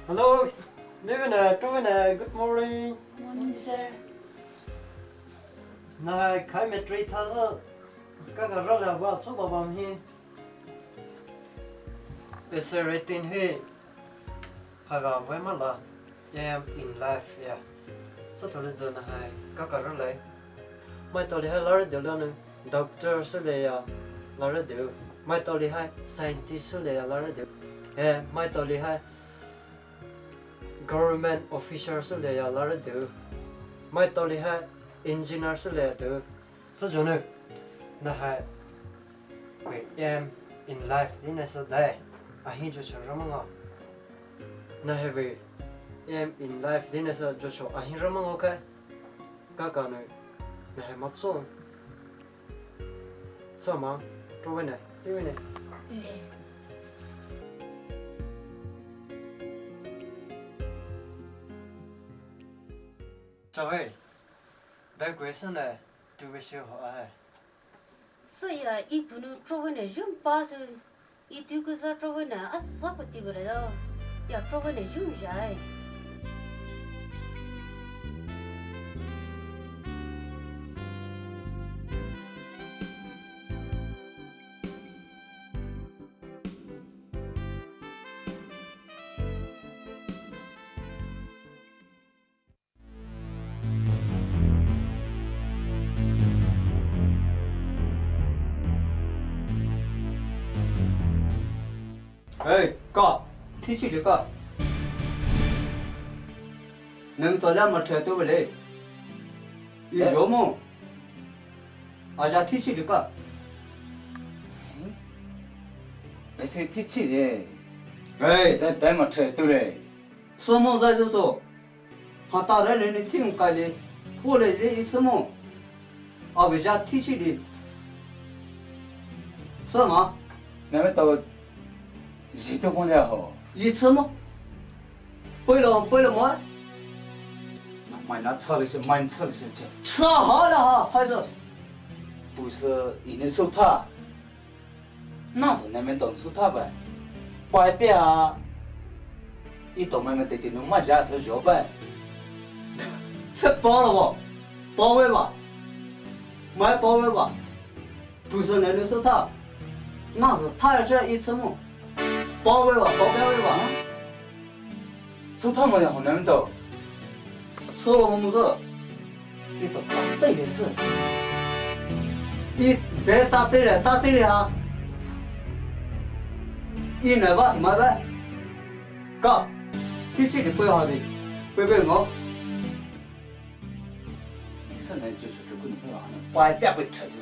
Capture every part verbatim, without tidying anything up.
Hello, Nevin, uh, Trovin, uh, good morning. Morning, sir. Nahai khai matric thasa, kaka rala ba, chu ba bam hi. Essay writing hi, haga wai mala, aim in life ya. Sü thole zona hai, kaka ralai. Maitao li hai lara deu lana, doctor süleya lara deu. Maitao li hai scientist süleya lara deu. Eh, maitao li hai government officer süleya lara deu. Maitao li hai engineer süleya deu. Sü zona, nahai, we aim in life, dina sü dai, ahi jocho ramanga. Nahai we aim in life, dina sü jocho ahi ramanga kai. Kaka nü, nahai matso. Sama, Trovin, Trovin. Sawe, dai kwe sü ne, tu be shi ho ai. Sü ya, i punu Trovin ne jun pa sü. Itu kusa Trovin ne asa kuti bala lo. Ya Trovin ne jun jai. Hey, ka, thichi de ka. Nang to la ma thre to bele. I jo mo. Aja thichi de ka. Ese thichi de. Hey, ta ta ma thre to le. Somo zai zo so. Hata re ne ne thim ka le. Po le le i somo. Awe ja thichi de. Soma. Na me to ji to mo de ho. I somo. Poi lo, poi lo mo. Na mai na tsale se, mai tsale se che. Tsha ha la ha, ha zo. Pu se i ne so ta. Na se ne me to so ta ba. Pai pia. Ito mai mai tete nu ma ja sa jo bai. Se pao lo bo. Pao wei ba. Mai pao wei ba. Pu so ne nu so ta. Na so ta ya sha i tsu mo. Pao wei ba, pao pia wei ba. So ta mo ya ho ne to. So lo mo so. Ito ta te le se. I de ta te le, ta te le ha. I ne ba se mai ba. Ka, chi chi de pei ha de, pei pei ngo. Isa nai Joshua chu ku ni pei ha na pai pia pei cha si.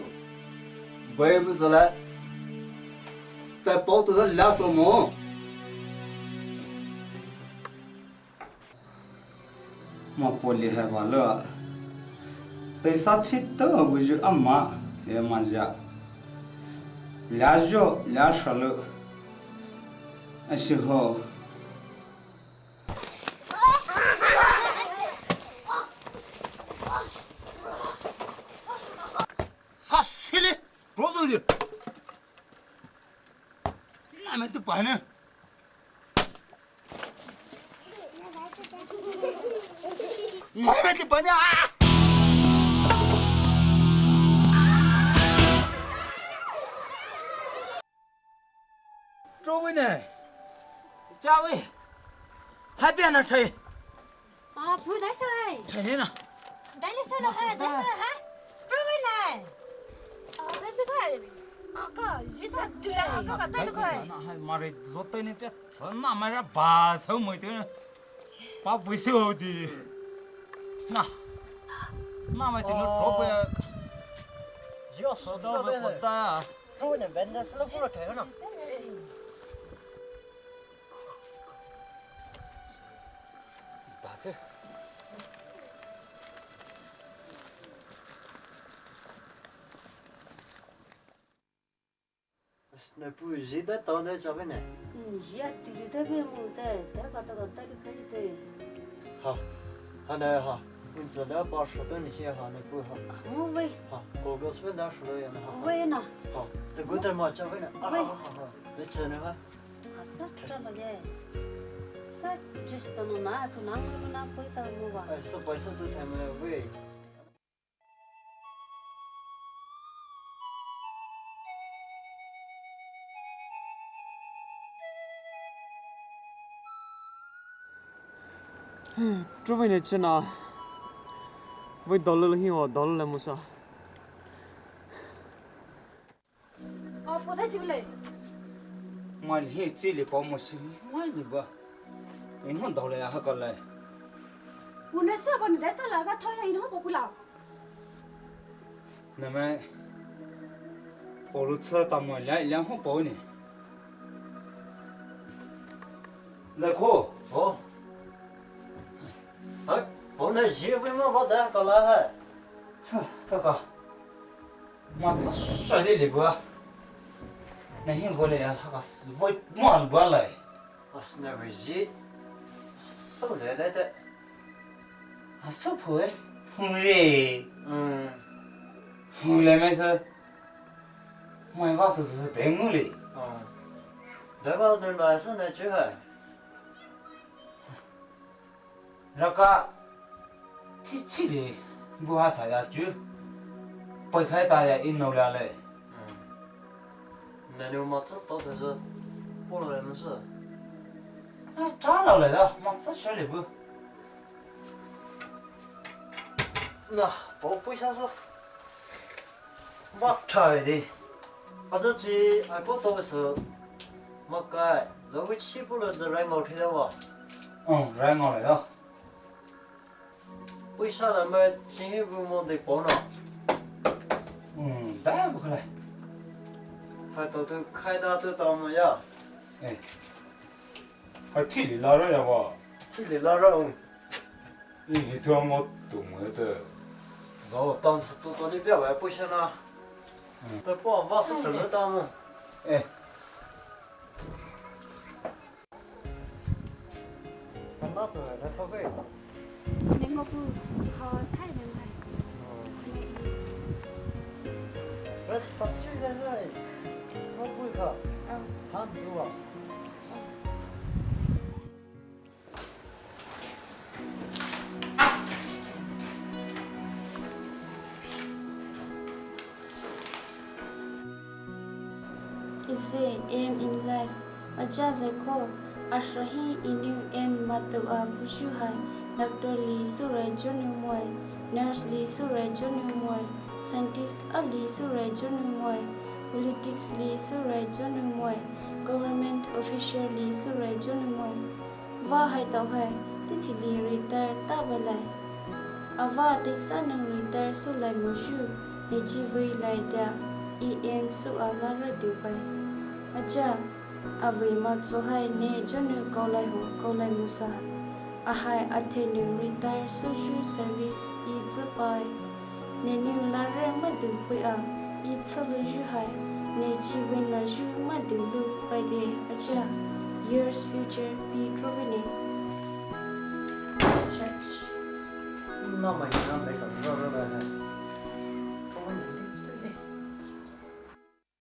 Bai bu zala. Tai pao tu zala so mo. Ma poli hai ba lo. Tai sa chi to bu ju ama he ma ja. Lia jo, lia sha lo. A shi ho. Sa sili, rozo di. Na me tu pa ne. Na me tu pa ne. Ah! Cho wei ne. Cha wei. Hai pia na chai. Ah, pu dai sai. Chai ne na. Dai le sai na hai, dai sai hai. Cho wei ne. Ah, dai sai kai. Ah, ka, ji sa tu la, ah, ka, ka, dai kai. Na hai ma re zo tai ne pia. Sa na ma ra ba sa mo te. Pa pu si ho di. Na. Na ma te no drop ya. Yo so da ko da. Cho ne ben da sa ko lo chai na. Nai pu ji da tao da cha ve ne. Ji a tu da ve mo da, da ka ta ka ta lu kai de. Ha. Ha na ha. Un za da pa sha to ni shi ha nai pu ha. Mo ve. Ha. Ko go spe da sha lo ya na ha. Ve na. Ha. Te gu te ma cha ve ne. Ve. Ha ha. Ve che ne ha. Asa tra ma ye. Sa ju shi ta no na, ku na, ku na, ku ta mo ba. Ai, sa pai sa tu thai ma ve. Cho ve ne chena. Ve dollar hi ho, dollar mo sa. Aw, pu thai chi bu lei. Mai hi chi li pao mo si mai li ba. Inn hon dao lei ha ka lei. Pu ne sa ba ne dai ta la ga thao ya inn hon pao pu la. Na mai. Pao lu cha ta mo lei lei hon pao ni. Za ko. Oh. Hai, pao ne ji ve ma ba da ka la hai. Sa, ta ka. Ma tsa sha de le bua. Na hin go le ya ha ka s-, voi ma bua lai. As na ve ji. So le de de. A so pho e. Hu le. Mm. Hu le me sa. Mai va su su de ngu le. Oh. De va de la sa na chu ha. Raka thi chi le bu ha sa ya chu. Poi khai ta ya in no la le. Nanu ma tsa to de se. Po le no se. A ta la le da, ma tsa sha le bu. Na, po pui sa se. Ma try de. A tsa chi, ai po to se. Ma kai, za wi chi po le za rai ngau thi da wa. Oh, rai ngau le da. Puisa la mai ching hi bu mo de pao na. Hmm, da bu khala. Hai to tu khai da tu ta mo ya. Eh. Hai thi li la ra ya wa. Thi li la ra. Ni hi tu mo tu mo te. Zo tam sa tu to ni pia wa puisa na. Hmm. Ta po va sa ta ta mo. Eh. Kana to na tho ve. Ni ngo pu ha thai ne mai. Ve ta chi zai zai. Ngo pu ka. Han tu wa. Say aim in life. Aja zai ko, asrahi inou aim maitao-a buyu hai, doctor li soure jünou moe, nurse li soure jünou moe, scientist ali soure jünou moe, politics li soure jünou moe, government official li soure jünou moe. Vahaitao hai, teithe li retire tabailai. Ava teisa nou retire soulai moyu, ne chivei lai tea, E M sou-a larüdou pai. Aja, avei maitao hai ne jünou kaolai ho kaolai mosa. Ahai athai nou retire souyu service e tsüpai. Ne nou larü maitao pei-a, e tsülouyu hai, ne chivei nayu maitao lou paide aja. Yours future P Trovine. Church. Namai na dai ka rara hai.